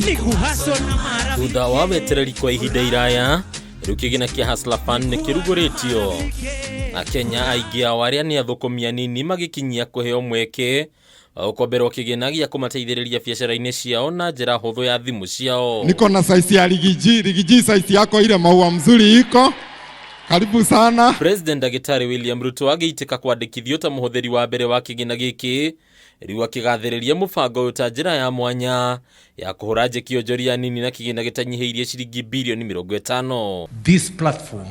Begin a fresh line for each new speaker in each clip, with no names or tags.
Ni kuhustle na marafiki.
Thutha wa wetereri kwa ihinda iraya, rĩu kĩgĩna kĩa Hustler Fund nĩ kĩrugũrĩtio. Akenya aingĩ ao arĩa nĩ athũkũmi anini magĩkinyia kũheo mweke wa gũkomberwo kĩgĩna gĩa kũmateithĩrĩria biacara-inĩ ciao na njĩra hũthũ ya thimũ ciao.
Niko na size ya Riggy G. Riggy G, size yako ile maua mzuri iko. Karibu sana.
President Ndagĩtarĩ William Ruto agĩitĩka kwandĩkithio ta mũhũthĩri wa mbere wa kĩgĩna gĩkĩ, rĩu akĩgathĩrĩria mũbango ũyũ ta njĩra ya mwanya ya kũhũra njeki onjoria nini na kĩgĩna gĩtanyihĩirie ciringi birioni 50.
This platform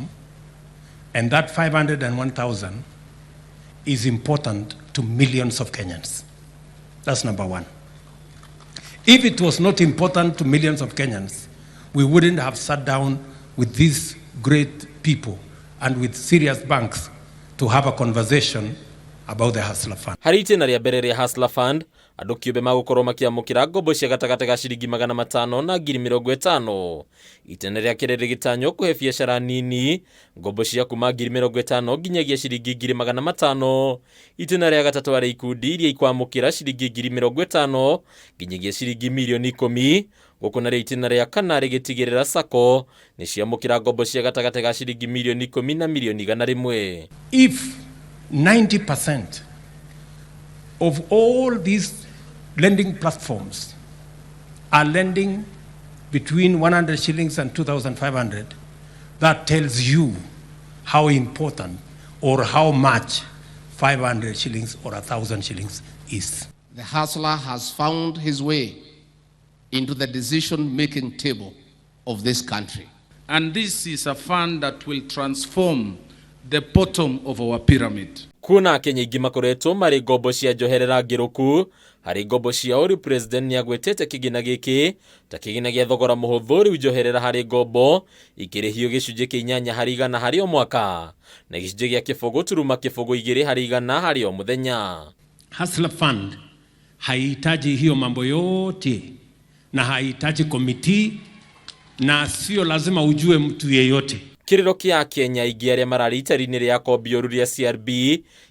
and that 501,000 is important to millions of Kenyans. That's number one. If it was not important to millions of Kenyans, we wouldn't have sat down with these great people and with serious banks to have a conversation about the Hustler Fund.
Harĩ itĩna rĩa mbere rĩa Hustler Fund, andũ kĩũmbe magũkorwo makĩamũkĩra ngombo cia gatagatĩ ga ciringi 500 na 50,000. Itĩna rĩa kerĩ rĩgĩtanywo kũhe biacara nini ngombo cia kuma 50,000 nginyagia ciringi 500,000. Itĩna rĩa gatatũ harĩ ikundi iria ikwamũkĩra ciringi 50,000 nginyagia ciringi mirioni 10, gũkũ narĩo itĩna rĩa kana rĩgĩtigĩrĩra SACCO nĩ ciamũkĩra ngombo cia gatagatĩ ga ciringi mirioni 10 na mirioni 100.
If 90% of all these lending platforms are lending between 100 shillings and 2,500, that tells you how important or how much 500 shillings or 1,000 shillings is.
The hustler has found his way into the decision making table of this country.
And this is a fund that will transform the bottom of our pyramid.
Kuona Akenya aingĩ makoretwo marĩ ngombo cia njoherera ngĩrũku harĩ ngombo ciao, rĩu President nĩagwetete kĩgĩna gĩkĩ ta kĩgĩna gĩa thogora mũhũthũ. Rĩu njoherera harĩ ngombo ikĩrĩhio 8% harĩ o mwaka na 0.02% harĩ o mũthenya.
Hustler Fund haihitaji hiyo mambo yote na haihitaji committee na sio lazima ujue mtu yeyote.
Kĩrĩro kĩa Akenya aingĩ arĩa mararĩ itari-inĩ rĩa kombi ũru rĩa CRB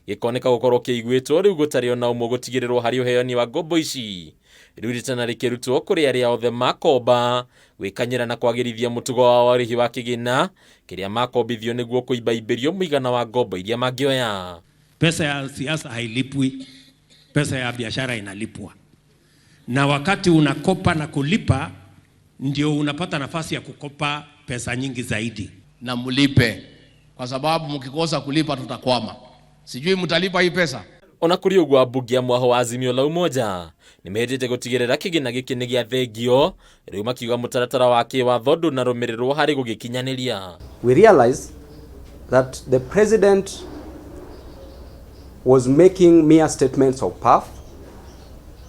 gĩkoneka gũkorwo kĩiguĩtwo, rĩu gũtarĩ ona ũmwe gũtigĩrĩrwo harĩ ũheani wa ngombo ici. Rĩu ritana rĩkĩrutwo kũrĩ arĩa othe makomba gwĩkanyĩra na kwagĩrithia mũtugo wao wa ũrĩhi wa kĩgĩna kĩrĩa makombithio nĩguo kũimbaimbĩrio mũigana wa ngombo iria mangĩoya.
Pesa ya siasa hailipwi, pesa ya biashara inalipwa. Na wakati unakopa na kulipa, ndio unapata nafasi ya kukopa pesa nyingi zaidi.
Na mlipe, kwa sababu mkikosa kulipa tutakwama. Sijui mtalipa hii pesa.
Ona kũrĩ ũguo, ambunge a mwaho wa Azimio la Umoja nĩ mehĩtĩte gũtigĩrĩra kĩgĩna gĩkĩ nĩ gĩathengio, rĩu makiuga mũtaratara wa kĩwatho ndũnarũmĩrĩrwo harĩ gũgĩkinyanĩria.
We realize that the president was making mere statements of puff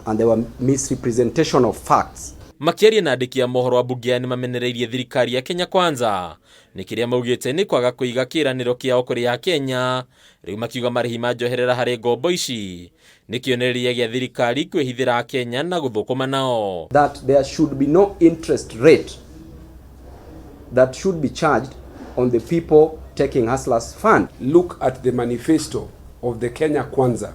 and there were misrepresentation of facts.
Makĩaria na andĩki a mohoro, ambunge aya nĩ mamenereirie thirikari ya Kenya Kwanza nĩ kĩrĩa maugĩte nĩ kwaga kũiga kĩĩranĩro kĩao kũrĩ Akenya, rĩu makiuga marĩhi ma njoherera harĩ ngombo ici nĩ kĩonereria gĩa thirikari kwĩhithĩra Akenya na gũthũkũma nao.
That there should be no interest rate that should be charged on the people taking Hustlers Fund.
Look at the manifesto of the Kenya Kwanza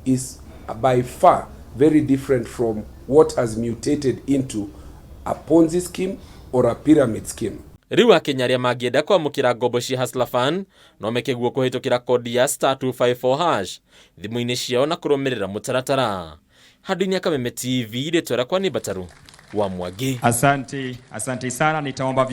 is by far very different from what has mutated into a Ponzi scheme or a pyramid scheme.
Rĩu Akenya arĩa mangĩenda kwamũkĩra ngombo cia Hustler Fund no meke guo kũhĩtũkĩra kodi ya *254# thimũ-inĩ ciao na kũrũmĩrĩra mũtaratara. Handũ-inĩ ya Kameme TV, rĩtwa rĩakwa nĩ Mbataru wa Mwangi.
Asante, asante sana. Nitaomba